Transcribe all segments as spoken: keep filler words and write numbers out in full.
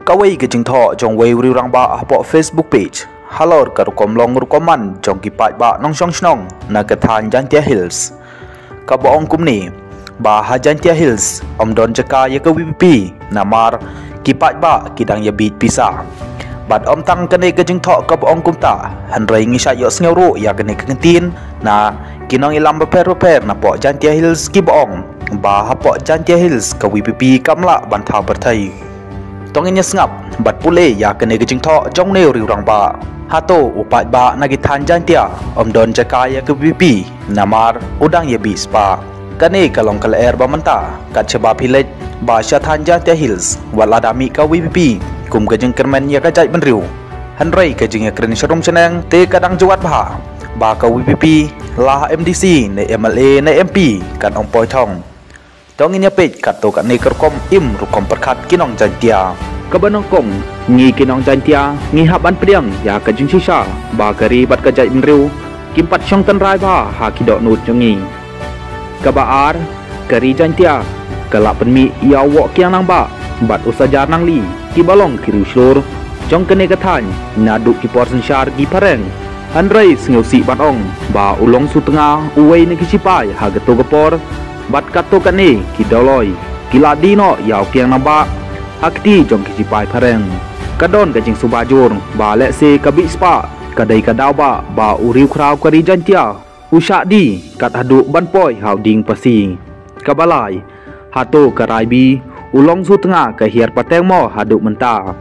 Kawei ka jingthoh jong uwei u riew rangbah hapoh Facebook page halor ka rukom long rukom man jong ki paidbah nongshong shnong na ka thaiñ Jaintia Hills, kaba ong kumne ba ha Jaintia Hills ym don jaka ïa ka VPP namar ki paidbah ki dang ïa bit pisa. Bad ym tang kane ka jingthoh kaba ong kumta, hynrei ngi shait ïohsngew ruh ïa kane ka ktien na ki nongïalam bapher bapher napoh Jaintia Hills kiba ong ba hapoh Jaintia Hills ka VPP kam lah ban thaw pyrthei. To ngin ïa sngap bad pule ïa kane ka jingthoh jong une u riew rangbah. Hato u paidbah na ki thaiñ Jaintia ym don jaka ïa ka VPP namar u dang ïa bit spah? Kane ka long ka lyer ba mynta kat shaba phi leit ba sha thaiñ Jaintia Hills, wat lada mih ka VPP kum ka jingkyrmen ïa ka jaitbynriew, hynrei ka jingïakren sharum shaneng te ka dang jwat bha ba ka VPP la ha MDC ne MLA ne MP kan ym poi thong. To ngin ïa peit katto katne ka rukom im rukom pyrkhat ki nong Jaintia. Kaba nyngkong, ngi ki nong Jaintia ngi hap ban pdiang ïa ka jingshisha ba ka ri bad ka jaitbynriew kim pat shong tynrai bha ha ki dohnud jong ngi. Kaba ar, ka ri Jaintia ka la pynmih ïa u Woh Kiang Nangbah bad u Sajar Nangli kiba long ki riewshlur jong kane ka thaiñ naduh ki por synshar ki phareng. Hynrei sngewsih ban ong ba u Long Sutnga, uwei na ki shipai ha kato ka por, bad katto katne ki Dolloi ki la die noh ïa u Kiang Nangbah ha kti jong ki shipai phareng. Ka don ka jingsuba jur ba lehse ka bit spah ka dei ka daw ba ba u riew khraw ka ri Jaintia u shah die kat haduh ban poi ha u dieng phasi. Kaba lai, hato ka Raibi u Long Sutnga ka hiar pateng mo haduh mynta?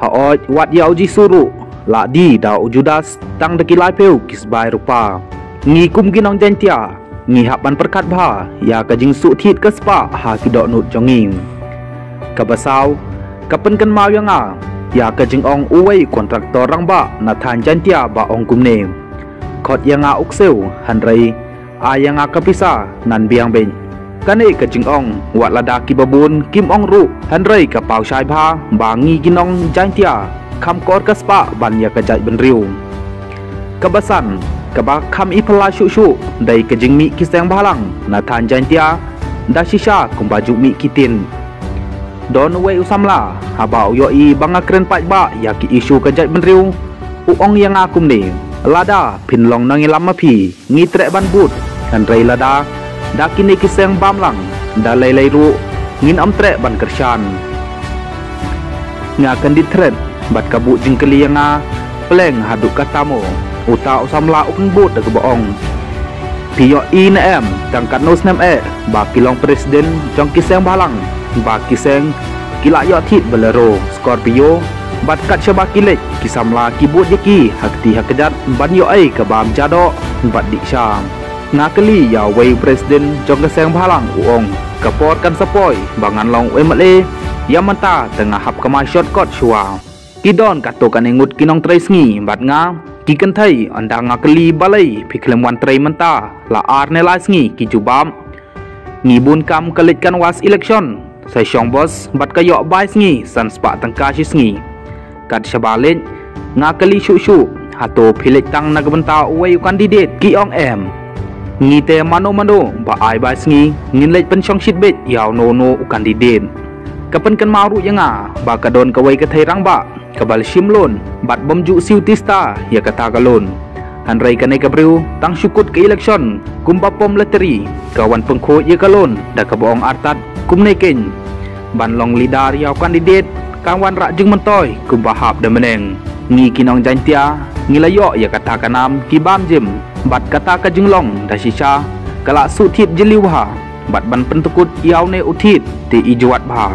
Hooid, wat ïa u Jisu ruh la die da u Judas tang da ki laiphew ki sbai rupa. Ngi kum ki nong Jaintia ngi hap ban pyrkhat bha ïa ka jingsuhthied ka spah ha ki dohnud jong ngi. Kaba saw, ka pynkynmaw ïa nga ïa ka jingong uwei u kontraktor rangbah na thaiñ Jaintia ba ong kumne: Khot ïa nga u ksew, hynrei ai ïa nga ka pisa nan biang beit. Kane ka jingong wat lada kiba bun kim ong ruh, hynrei ka paw shai bha ba ngi ki nong Jaintia kham kor ka spah ban ïa ka jaitbynriew. Kaba san, kaba kham i phylla shuh shuh dei ka jingmih ki seng bhalang na thaiñ Jaintia da shisha kumba ju mih ki tien. Don uwei u samla, haba u ïohi ba nga kren paidbah ïa ki issue ka jaitbynriew, u ong ïa nga kumne: Lada phin long nongïalam ma phi, ngi treh ban bud, hynrei lada da kine ki seng bam lang da lei lei ruh, ngin ym treh ban kyrshan. Nga kyndit thret bad ka buh jingkylli ïa nga pleng haduh katta mo. Uta u samla u pynbud da kaba ong: Phi ïohi ne em tang katno snem eh ba ki long president jong ki seng bhalang, ba ki seng ki la ïoh thied Bolero, Scorpio, bad kat shaba ki leit ki samla ki bud ïa ki ha kti ha kjat ban ïoh ei ka bam jadoh bad dih sha. Nga kylli ïa uwei u president jong ka seng bhalang, u ong: Ka por kan sa poi ba ngan long u MLA, ïa mynta te nga hap kamai shortcut shuwa. Ki don katto katne ngut ki nongtrei sngi bad nga, ki kynthei ynda nga kylli balei phi khlem wan trei mynta la ar ne lai sngi ki jubab: Ngi bun kam ka leit canvass election, sa shong bos bad ka ïoh bai sngi san spah tyngka shi sngi. Kat shaba leit nga kylli shuh shuh: Hato phi leit tang na ka bynta uwei u candidate? Ki ong em. Ngi te mano mano ba ai bai sngi ngin leit pynshong shit beit ïa uno uno u candidate. Ka pynkynmaw ruh ïa nga ba ka don kawei ka thei rangbah kaba la shim loan bad bym ju siew tista ïa kata ka loan. Hynrei kane ka briew tang shu kut ka election kumba pom lottery, ka wan pynkhuid ïa ka loan da kaba ong artat kumne keiñ: Ban long leader ïa u candidate kan wanrah jingmyntoi kumba hap da myneng. Ngi ki nong Jaintia ngi la ïoh ïa kata ka nam ki bam jim, bad kata ka jinglong da shisha ka la suhthied jylliew bha, bad ban pyntyngkut ïa une u thied te i jwat bha.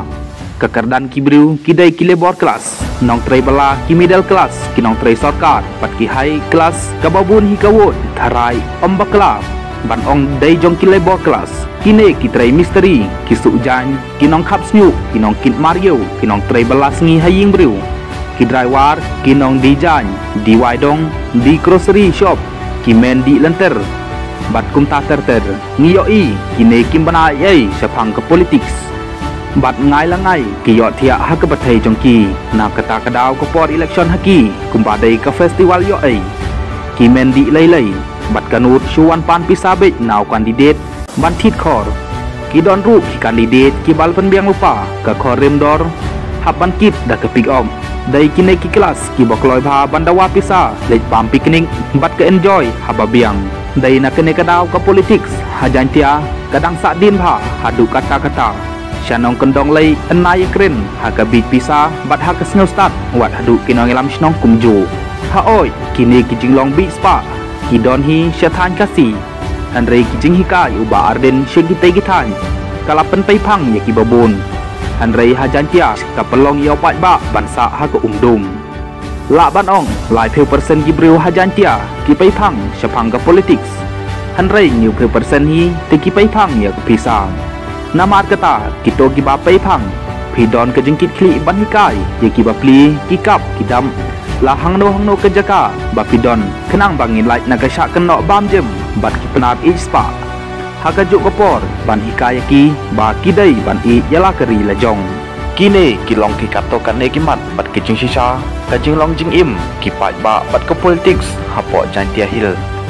Ka kyrdan ki briew ki dei ki labour class, nongtrei bylla ki middle class, ki nongtrei sorkar bad ki high class kaba bun hi ka vote tharai ym bakla ban ong dei jong ki labour class. Kine ki trei mistri, ki suh jaiñ, ki nongkhap shñiuh, ki nongkit mar ïew, ki nongtrei bylla sngi ha ïing briew, ki driver, ki nongdie jaiñ, die wai dong, die grocery shop, ki men dih lynter bad kumta ter ter. Ngi ïohi kine kim bna ei ei shaphang ka politics bad ngai la ngai ki ïohthiah ha ka pyrthei jong ki. Na kata ka daw ka por election ha ki kumba dei ka festival ïoh ei. Ki men dih lei lei bad ka nud shu wan pan pisa beit na u candidate ban thied khor. Ki don ruh ki candidate kiba la pynbiang lypa ka khor rim dor hap ban kit da ka pick up. Dei kine ki klas kiba kloi bha ban dawa pisa, leit bam picnic bad ka enjoy haba biang. Dei na kane ka daw ka politics ha Jaintia ka dang sahdien bha haduh katta katta. Sha nongkyndong lei, yn nai ïakren ha ka bieit pisa bad ha ka sngewstad, wat haduh ki nongïalam shnong kumjuh. Haoid, kine ki jinglong bieit spah ki don hi sha thaiñ Khasi. Hynrei ki jinghikai u Bah Ardent sha kitei ki thaiñ ka la pynpei phang ïa kiba bun. Hynrei ha Jaintia ka pynlong ïa u paidbah ban sah ha ka umdum. Lah ban ong laiphew percent ki briew ha Jaintia ki pei phang shaphang ka politics. Hynrei hynñiewphew percent hi te ki pei phang ïa ka pisa. Namar kata, kito kiba pei phang, phi don ka jingkitkhlieh ban hikai ïa kiba plie, ki kap, ki dam. La hangno hangno ka jaka ba phi don, khnang ba ngin lait na ka shah kynnoh bam jem bad ki pnat ïeit spah. Ha kajuh ka por, ban hikai ïa ki ba ki dei ban ïeit ïa la ka ri la jong. Kine ki long ki katto katne ki mat bad ki jingshisha ka jinglong jingim ki paidbah bad ka politics hapoh Jaintia Hills.